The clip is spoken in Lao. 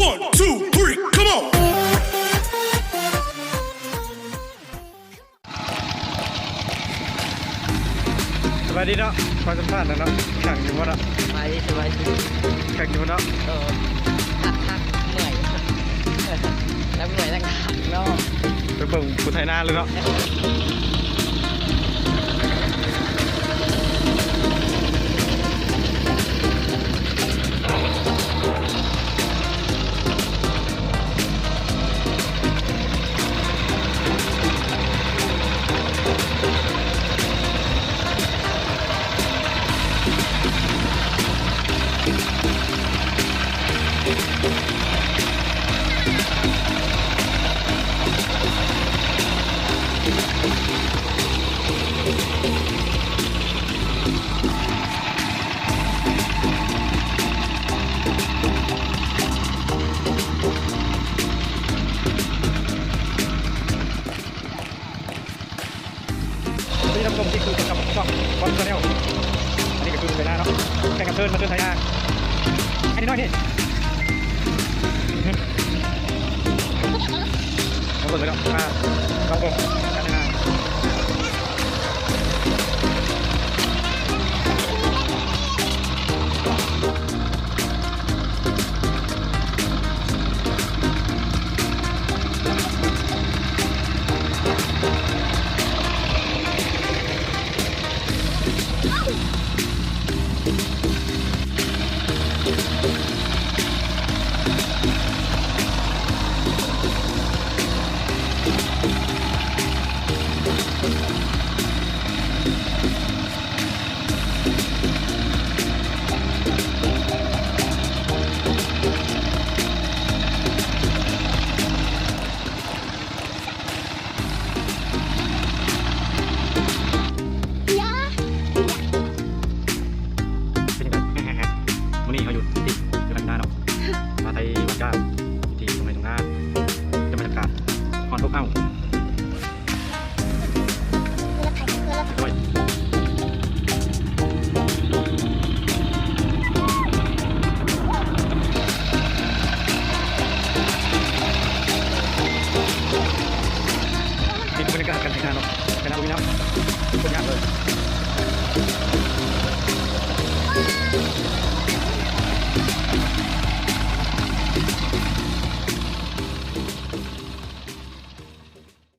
One, two, three, come on! ສະບາຍດີເນາະ ຂໍສຳພາດແດ່ເນາະ ຄັກຢູ່ບໍ່ເນາະ? ສະບາຍດີ ສະບາຍດີ ຄັກຢູ່ບໍ່ເນາະ? ເອີ ຄັກໆ ເມື່ອຍ ທັງເມື່ອຍທັງຄັກເນາະ ໄປເບິ່ງຜູ້ໄຖນາເລີຍເນາະ. ສະບາຍດີທ່ານຜູ້ຊົມທີ່ຄືກັບຊ່ອງ One Channel ອັນນີ້ກໍຄືໄຖນາເນາະ ແຂກຮັບເຊີນມາເດີນໄຖນາ ອັນນ້ອຍໆ ນີ້ ມາເບິ່ງເລີຍເນາະ ມາລອງເບິ່ງການໄຖນາ. ເປັນຈັ່ງໃດ? ມື້ນີ້ເຮົາຢູ່ທີ່ ຢູ່ໄຮ່ຢູ່ນາເນາະ ມາໄຖຫວ່ານກ້າ ຢູ່ທີ່ທົ່ງໄຮ່ທົ່ງນາ ເປັນບັນຍາກາດ ຮ້ອນອົບອ້າວ. ນີ້ຄືບັນຍາກາດການໄຖນາເນາະ ໄຖນາບໍ່ມີນ້ຳ ໂຄດຍາກເລີຍ.